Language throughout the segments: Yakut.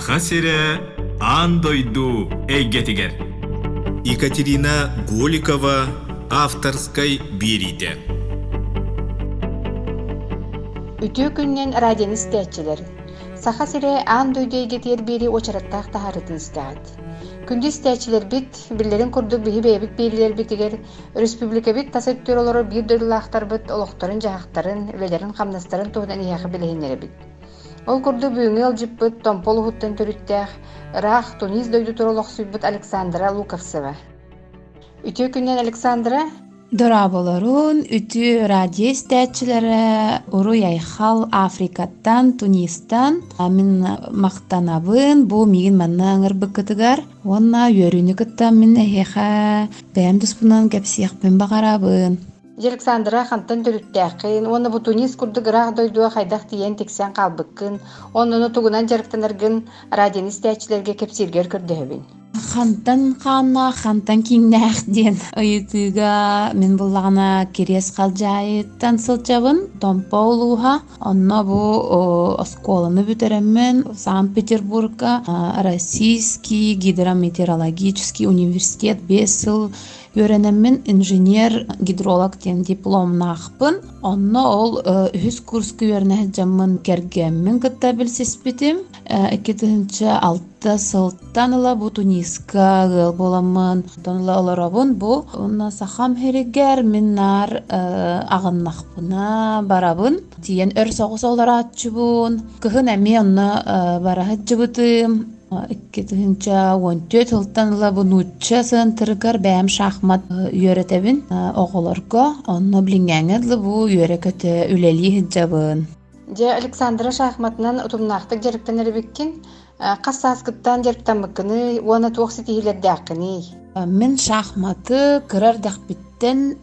Саха сирэ аан дойду эйгэтигэр. Екатерина Голикова авторскай биэриитэ. Үтүө күнүнэн радионы истээччилэр! Саха сирэ аан дойду эйгэтигэр биэрии уочараттаах таһаарыытын истэҕит. Күндү истээччилэрбит, биллэрин курдук биһи бэйэбит биэриилэрбитигэр өрөспүүбүлүкэбит тас өттүгэр олорор биир дойдулаахтарбыт олохторун-дьаһахтарын, үлэлэрин-хамнастарын туһунан эһиэхэ билиһиннэрэбит. Ол курдук бүгүҥҥү ыалдьыппыт Томпо улууһуттан төрүттээх, ыраах Тунис дойдутугар олохсуйбут Александра Луковцева. Үтүө күнүнэн, Александра! Дорооболорун, үтүө радио истээччилэрэ, уруй-айхал Африкаттан, Тунистан. Мин махтанабын бу миигин манна ыҥырбыккытыгар уонна үөрүүнү кытта мин эһиэхэ бэйэм туспунан кэпсиэхпин баҕарабын. Дьэ, Александра, хантан төрүттээххин уонна бу Тунис курдук ыраах дойдуга хайдах тиийэн тиксэн хаалбыккын, онно тугунан дьарыктанаргын радионы истээччилэргэ кэпсииргэр көрдөһөбүн. Хантан хааннаах, хантан киҥнээх диэн ыйытыыга мин буллаҕына Кириэс Халдьаайыттан сылдьабын, Томпо улууһа. Онно бу оскуоланы бүтэрэммин Санкт-Петербургка Российский гидрометеорологический университет 5 сыл Үөрэнэммин инженер-гидролог диэн дипломнаахпын. Онно ол үһүс курска үөрэнэ сылдьаммын кэргэммин кытта билсиспитим. 2006 сылтан ыла бу Туниска ыал буоламмын, онтон ыла олоробун. Бу уонна сахам сиригэр мин наар аҕыннахпына барабын. Тиийэн өр соҕус олорооччубун. Кыһын эмиэ онно бара сылдьыбытым. 2014 сылтан ыла бу нуучча сыантырыгар бэйэм шахмат үөрэтэбин оҕолорго. Онно билиҥҥээҥҥэ дылы бу үөрэ-көтө үлэлии сылдьабын. Дьэ, Александра шахматынан утумнаахтык дьарыктанар эбиккин. Хас сааскыттан дьарыктаммыккыный уонна туох ситиһиилэрдээххиний? Мин шахматы кыра эрдэхпиттэн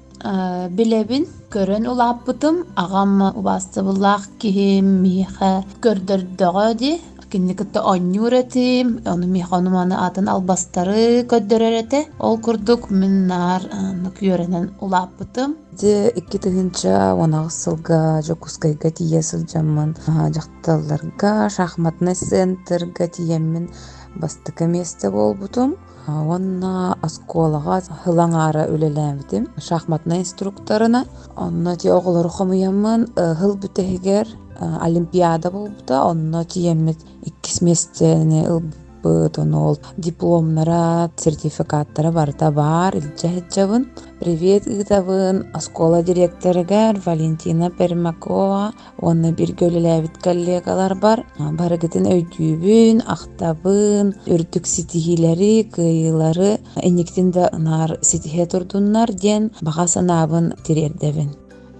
билэбин, көрөн улааппытым. Аҕам убаастабыллаах киһи миэхэ көрдөрдөҕө дии. Кинини кытта оонньуур этим, ону миэхэ ону-маны атын албастары көрдөрөр этэ. Ол курдук мин наар оннук үөрэнэн улааппытым. Ити 2018 сылга Дьокуускайга тиийэ сылдьаммын дьахталларга шахматнай центрга тиийэммин бастакы миэстэ буолбутум. Уонна оскуолаҕа сыл аҥаара үлэлээбитим шахматнай инструкторынан. Онно ити оҕолору хомуйаммын сыл бүтэһигэр олимпиада буолбута, онно тиийэммит иккис миэстэни ылбыппыт. Ону ол дипломнара, сертификаттара барыта баар, илдьэ сылдьабын. Привет ыытабын оскуола дириэктэригэр Валентина Пермякова уонна бииргэ үлэлээбит коллегаларбар барыгытын өйдүүбүн, ахтабын, үрдүк ситиһиилэри, кыайыылары инниктин да наар ситиһэ турдуннар диэн баҕа санаабын тириэрдэбин.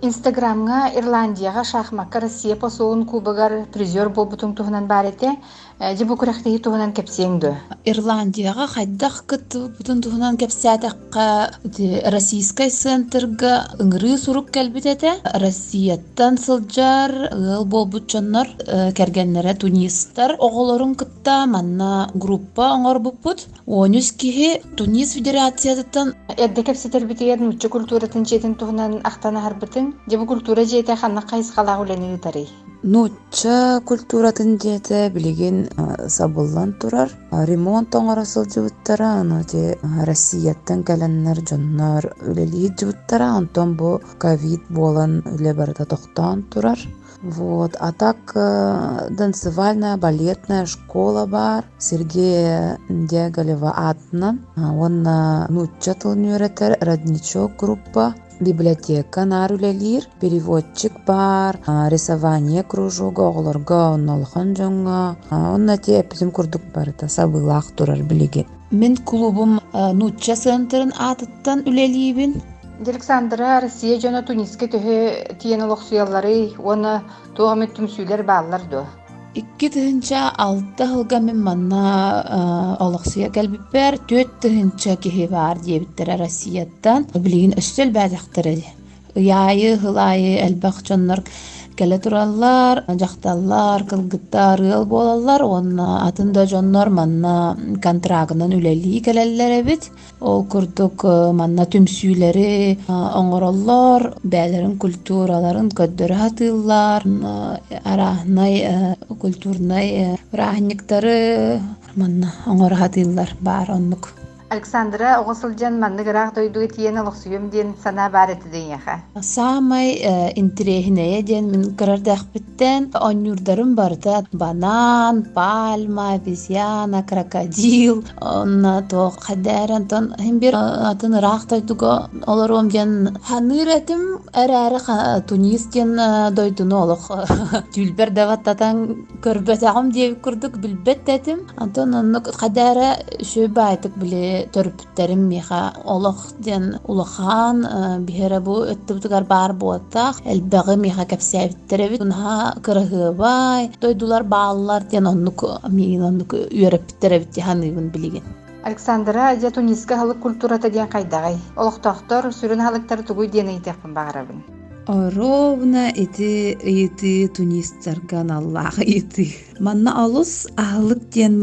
Инстаграмҥа Ирландияҕа шахмакка Россия посолун кубогар призер буолбутуҥ туһунан баар этэ. Дьэ бу күрэхтэһии туһунан кэпсиэҥ дуо? Ирландияҕа хайдах кыттыбыппытын туһунан кэпсээтэххэ, ити Российскай центрга ыҥырыы сурук кэлбит этэ. Россияттан сылдьар ыал буолбут дьоннор кэргэннэрэ тунистар оҕолорун кытта манна группа оҥорбуппут. 13 киһи Тунис Федерациятыттан Эрдэ кэпсэтэрбитигэр нуучча культуратын дьиэтин туһунан ахтан аһарбытыҥ. Дьэ бу культура дьиэтэ ханнык хайысхалаах үлэни ыытарый? Нуучча культуратын дьиэтэ билигин сабыллан турар. Ремонт оҥоро сылдьыбыттара, аны ити Россияттан кэлэннэр дьоннор үлэлии сылдьыбыттара, онтон бу ковид буолан үлэ барыта тохтоон турар. Вот, а так танцевальная, балетная школа баар Сергея Дяголева аатынан уонна нуучча тылын үөрэтэр Родничок группа Библиотека наар үлэлиир, переводчик баар, рисование кружога оҕолорго, онно улахан дьоҥҥо. Онно ити эппитим курдук барыта сабыылаах турар билигин. Мин клубум нуучча центрын аатыттан үлэлиибин. Александра, Россия дьоно Туниска төһө тиийэн олохсуйалларый уонна туох эмит түмсүүлэр бааллар дуо? 2006 сылга мин манна олохсуйа кэлбиппэр 4000 киһи баар диэбиттэрэ Россияттан. Билигин өссө элбээтэхтэрэ дии. Ый аайы, сыл аайы элбэх дьоннор Кэлэ тураллар, дьахталлар, кыргыттар ыал буолаллар уонна атын да дьоннор манна контрагынан үлэлии кэлэллэр эбит. Ол курдук манна түмсүүлэри оҥороллор, бэйэлэрин культураларын көрдөрө сатыыллар, арааһынай культурнай бырааһынньыктары манна оҥоро сатыыллар баар оннук. Александра оҕо сылдьан маннык ыраах дойдуга тиийэн олохсуйуом диэн санаа баар этэ эйиэхэ? Саамай интэриэһинэйэ диэн мин кыра эрдэхпиттэн оонньуурдарым барыта банан, пальма, обезьяна, крокодил онно туох хайдаар онтон иһин биир атын ыраах дойдуга олоруом диэн саныыр этим эрээри Тунис диэн дойдуну олох түүлбэр да баттатан көрбөтөҕүм диэбит курдук билбэт да этим. Онтон оннук хайда эрэ үчүгэй баайтык били төрөппүттэрим миэхэ олох диэн улахан биһи эрэ бу өттүбүтүгэр баар буолтах элбэҕи миэхэ кэпсээбиттэр эбит. Наһаа кыраһыабай дойдулар бааллар диэн оннук миигин оннук үөрэппиттэр эбит дии саныыбын билигин. Александра, дьэ Туниска аһылык культурата диэн хайдаҕый? Олохтоохтор сүрүн аһылыктары тугуй диэн ыйытыахпын баҕарабын. Ровно ити ыйытыы тунистарга аналлаах ыйытыы. Манна олус аһылык диэн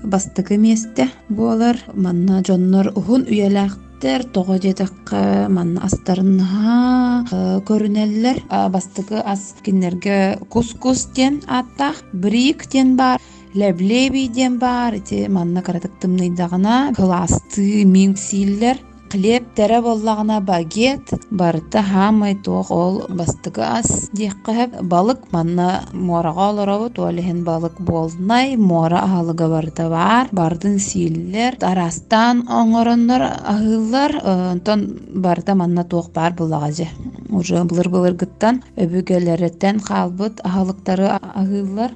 бастакы миэстэ буолар. Манна дьоннор уһун үйэлээхтэр, тоҕо диэтэххэ, манна астарын наһаа көрүнэллэр. Бастакы ас кинилэргэ кус-кус диэн ааттаах, брик диэн баар, лэблеби диэн баар. Ити манна кыратык тымныйдаҕына кылаастыы миин сииллэр. Хлеб тэрэ буоллаҕына багет, барыта хаамай туох ол бастакы ас диэххэ сөп. Балык манна муораҕа олоробут, ол иһин балык буолнай, муора аһылыга барыта баар, барытын сииллэр, араастаан оҥороннор аһыыллар, онтон барыта манна туох баар буоллаҕа дьэ. Уже былыр-былыргыттан өбүгэлэриттэн хаалбыт аһылыктары аһыыллар.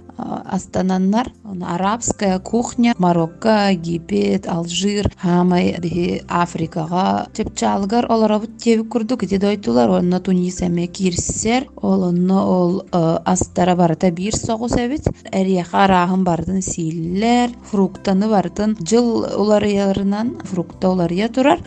Астананнар арабская кухня Марокко, Египет, Алжир хаамай биһи Африкаҕа чыпчаалыгар олоробут диэбит курдук ити дойдулар уонна Тунис эмиэ киирсэр ол онно ол астара барыта биир соҕус эбит эриэхэ арааһын барытын сииллэр фруктаны барытын дьыл уларыйарынан фрукта уларыйа турар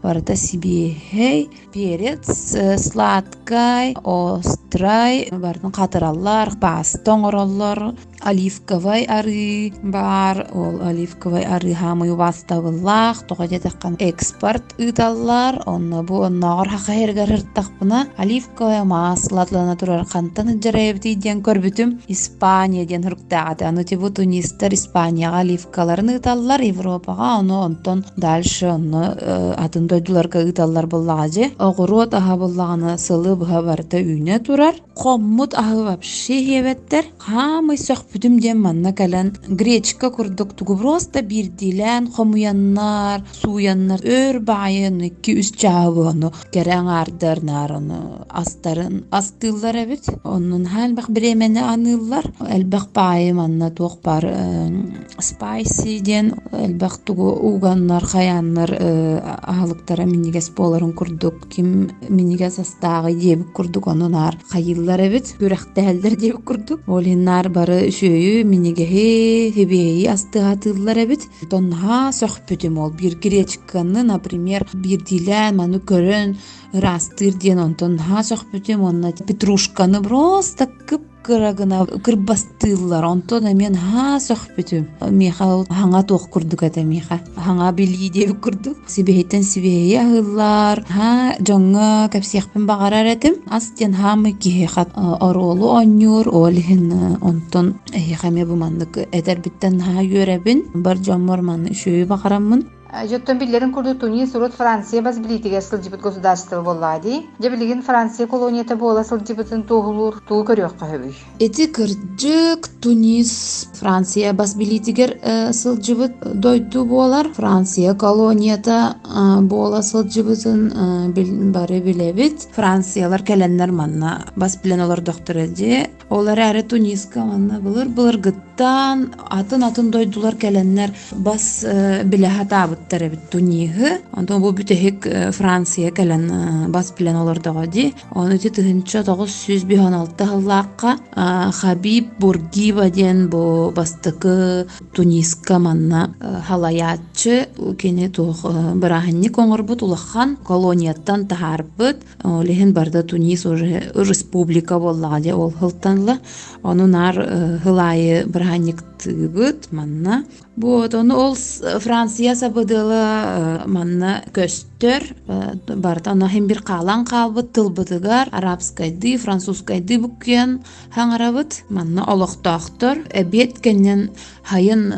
барыта сибиэһэй перец сладкай, острай, барытын хатыраллар, паста оҥороллор, оливковай арыы баар, ол оливковай арыы хаамый убаастабыллаах, тоҕо диэтэххэ экспорт ыыталлар, онно бу оннооҕор саха сиригэр сырыттахпына оливковое масло атлана турар хантан ыдьарайабытый диэн көрбүтүм Испания диэн суруктаах этэ. Аны типа тунистар Испанияҕа оливкаларын ыыталлар, Европаҕа, ону онтон дальше онно атын дойдуларга ыыталлар буоллаҕа дьи. Оҕуруот аһа буоллаҕына сылы быһа барыта үүнэ турар. Хоммут аһы вообще иһиэбэттэр. Хаамый сөхпүтүм диэн манна кэлэн гречка курдук тугу просто биирдиилээн хомуйаннар, сууйаннар өр баайын 2-3 чааһы буону кэрэ аҥаардар наар ону астарын астыыллар эбит. Оннун элбэх бириэмэни аныыллар. Элбэх баайы манна туох баар спайси диэн элбэх тугу уганнар, хайааннар аһылыктара минньигэс буоларын курдук ким минньигэс астааҕый диэбит курдук ону наар хайыыллар эбит, күрэхтэһэллэр диэбит курдук. Ол иһин наар бары үчүөйү, минньигэһи, хибиэйи астыһатыыллар эбит. Тоннаһаа сөхпүтүм ол биир гречканы, например, биирдиилээн маны көрөн ыраастыыр диэн онтон наһаа сөхпүтүм уонна петрушканы просто кып-кыра гына кырбастыыллар онтон эмиэ наһаа сөхпүтүм миэхэ ол хаҥа туох курдук этэ миэхэ хаҥа билии диэбит курдук сибиһиттэн сибиэһи аһыыллар наһаа дьоҥҥо кэпсиэхпин баҕарар этим ас диэн хаамый киһиэхэ оруолу оонньуур ол иһин онтон эһиэхэ эмиэ бу маннык этэрбиттэн наһаа үөрэбин бар дьоммор манна үчүгэйи баҕараммын Дьоттон биллэрин курдук Тунис урут Франция бас билиитигэр сылдьыбыт государство буоллаҕа дии. Дьэ билигин Франция колонията буола сылдьыбытын туоһулуур тугу көрүөххэ сөбүй? Ити кырдьык Тунис Франция бас билиитигэр сылдьыбыт дойду буолар. Франция колонията буола сылдьыбытын бары билэбит. Франциялар кэлэннэр манна бас билэн олордохторо дии. Ол эрээри Туниска манна былыр-былыргыттан атын-атын дойдулар кэлэннэр бас билэ сатаабыттар. ааттаабыттар эбит Туниһы. Онтон бу бүтэһик Франция кэлэн бас билэн олордоҕо дии. Ону ити 1956 сыллаахха Хабиб Бургиба диэн бу бастакы Туниска манна халайааччы кини туох бырааһынньык оҥорбут улахан колонияттан таһаарбыт. Ол иһин барда Тунис уже республика буоллаҕа дии ол сылтан ыла. Ону наар сыл аайы бырааһынньыктыыбыт манна. Вот, ону ол Франция сабыдыала манна көстөр. Барыта ону иһин бир хаалан хаалбыт тылбытыгар арабскайдыы, французскайдыы буккуйан хаҥарабыт. Манна олохтоохтор эбиэт кэннин хайын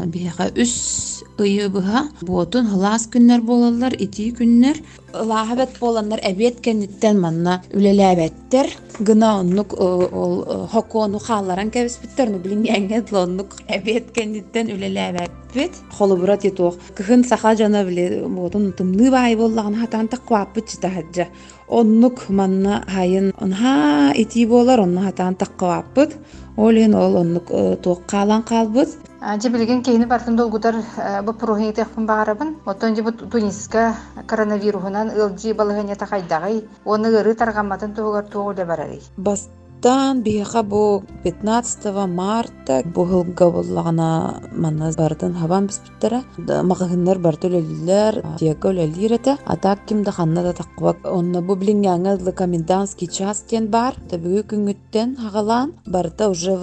биһиэхэ үс ыйы быһа буотун сылаас күннэр буолаллар, итии күннэр. Ылааһа бэт буоланнар эбиэт кэнниттэн манна үлэлээбэттэр гына оннук ол хокуону хаалларан кэбиспиттэр, ну билиҥҥээҥҥэ дылы оннук эбиэт кэнниттэн үлэлээбэппит. Холобура титуох кыһын саха дьоно били буотун тымныы баайы буоллаҕына хатаан таххыбааппыт чытаһадьа. Оннук манна хайын онһаа итии буолар, онно хатаан таххыбааппыт. Ол иһин ол оннук туох хаалан хаалбыт. Дьэ билигин киһини барытын долгутар боппуруоһун ыйытыахпын баҕарабын. Оттон дьэ бу Туниска коронавируһунан ыалдьыы балаһыанньата хайдаҕый? Уонна ыарыы тарҕамматын туһугар туох үлэ барарый? Бастаан биһиэхэ бу 15 марта бу сылга буоллаҕына манна барытын хабан биспиттэрэ. Маҕаһыыннар барыта үлэлииллэр, аптека үлэлиир этэ. А так ким да ханна да таххыбат. Онно бу билиҥҥээҥҥэ дылы комендантский час диэн баар. Бүгү күҥҥүттэн хаҕалаан барыта уже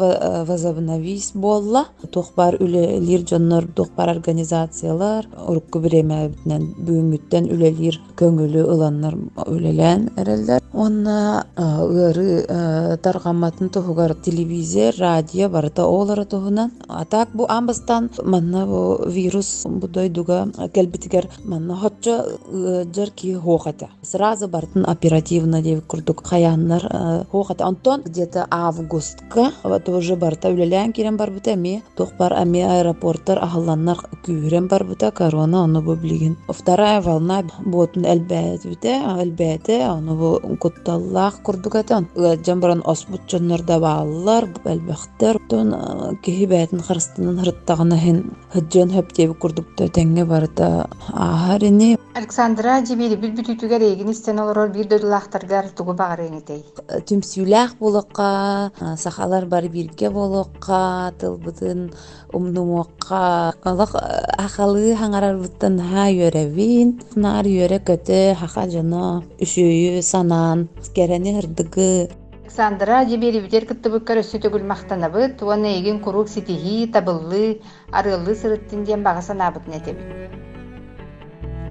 возобновись буолла. Туох баар үлэлиир дьоннор, туох баар организациялар урукку бириэмэбитинэн бүгүҥҥүттэн үлэлиир көҥүлү ыланнар үлэлээн эрэллэр. Уонна ыарыы тарҕамматын туһугар телевизор, радио барыта оолоро туһунан. А так бу аан бастаан манна бу вирус бу дойдуга кэлбитигэр манна хоччо ыалдьар киһи суох этэ. Сразу барытын оперативно диэбит курдук хайааннар суох этэ. Онтон где-то августка вот уже барыта үлэлээн киирэн барбыта эмиэ туох бар эмиэ аэропорттар аһылланнар күүһүрэн барбыта корона ону бу билигин вторая волна буотун элбээбитэ элбээтэ ону бу кутталлаах курдук этэ ыалдьан баран оспут дьоннор да бааллар элбэхтэр оттон киһи бэйэтин харыстанан ырыттаҕына иһин Һыддьыан хөп диэбит курдук тэҥҥэ барыта ааһар ини. Александра Дьибиирибит бүтүүтүгэр эйигин истэн олорор биир дойдулаахтаргар тугу баҕарыаҥ этэй? Түмсүүлээх буолуохха, сахалар бары бииргэ буолуохха, тылбытын умнумуохха. Олох сахалыы хаҥарарбыттан наһаа үөрэбин. Наар үөрэ-көтө саха дьоно үсүөйү санаан, кэрэни сырдыгы Александра Дьибиэрибитигэр кыттыбыккар өссө төгүл махтанабыт уонна эйигин куруук ситиһии, табыллыы, арыаллыы сырыттын диэн баҕа санаабытын этэбит.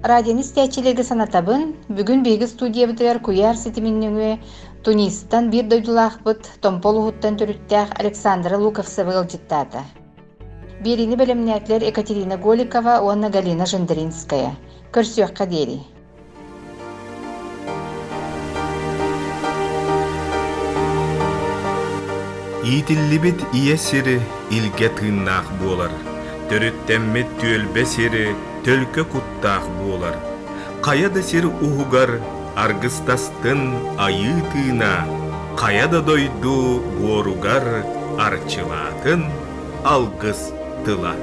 Радионы истээччилэргэ санатабын, бүгүн биһиги студиябытыгар куйаар ситимин нөҥүө Тунистан биир дойдулаахпыт Томпо улууһуттан төрүттээх Александра Луковцева ыалдьыттаата. Биэриини бэлэмнээтилэр Екатерина Голикова уонна Галина Жендринская. Көрсүөххэ диэри. Иитиллибит ийэ сири илгэ тыыннаах буолар, төрүттэммит түөлбэ сири төлкө куттаах буолар. Хайа да сир уһугар аргыстастын айыы тыына, хайа да дойду буоругар арчылаатын алгыс тыла.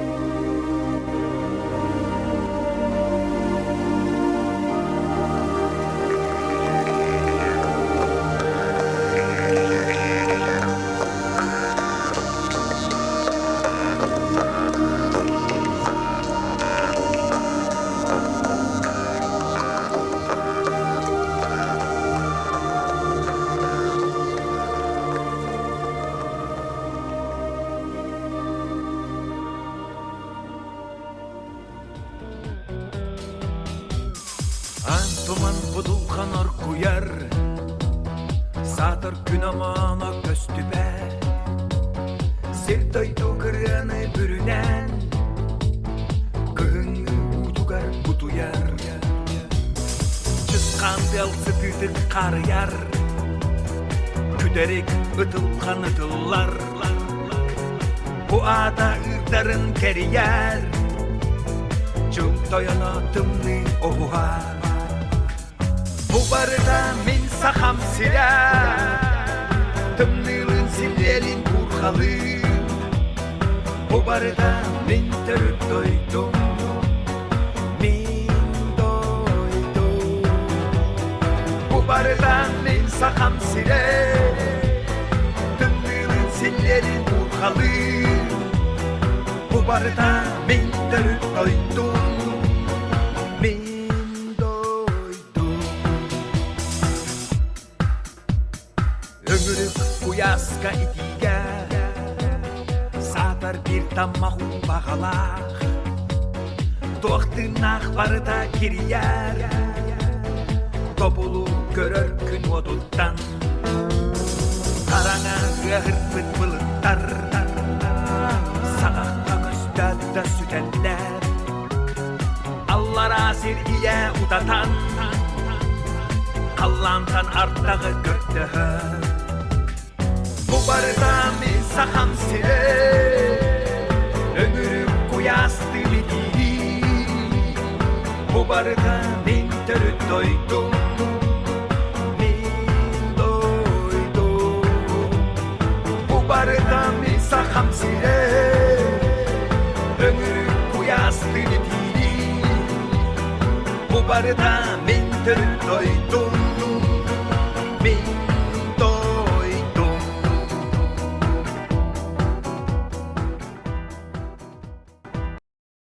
Антуман будулхан оргуйар, Саатар күн омооно көстүбэт, Сир дойду кырыаны бүрүнэн, Кыһыҥҥы уутугар бутуйар. Чысхаан тыал сытыытык харыйар, Күдэрик ытылхан ытыллар. Бу аата ыырдарын кэрийэр, Дьыл тойоно тымныы оҕуһа. Бу барыта мин сахам сирэ, Тымныылыын силлиэлин буурҕалыын. Бу барыта мин төрүт дойдум, барыта мин сахам сирэ Тымныылын силлиэрин уурҕалыы Бу барыта мин төрүт дойдум Мин дойдум Өҥүрүк куйааска итиигэ Саатар биир таммах уу баҕалаах Туох тыыннаах барыта кирийэр Тобулу көрөр күн уотуттан Хараҥа ыаһырбыт былыттар Саҕахха көстөөт да сүтэллэр Аллараа сир ийэ утатан Халлаантан ардаҕы көрдөһөр Бу барыта мин сахам сирэ Өҥүрүк куйаастыы битиилии Бу барыта мин төрүт дойдум Мин дойдум Бу барыта мин сахам сирэ Өҥүрүк куйаастыы битиилии Бу барыта мин төрүт дойдум Мин.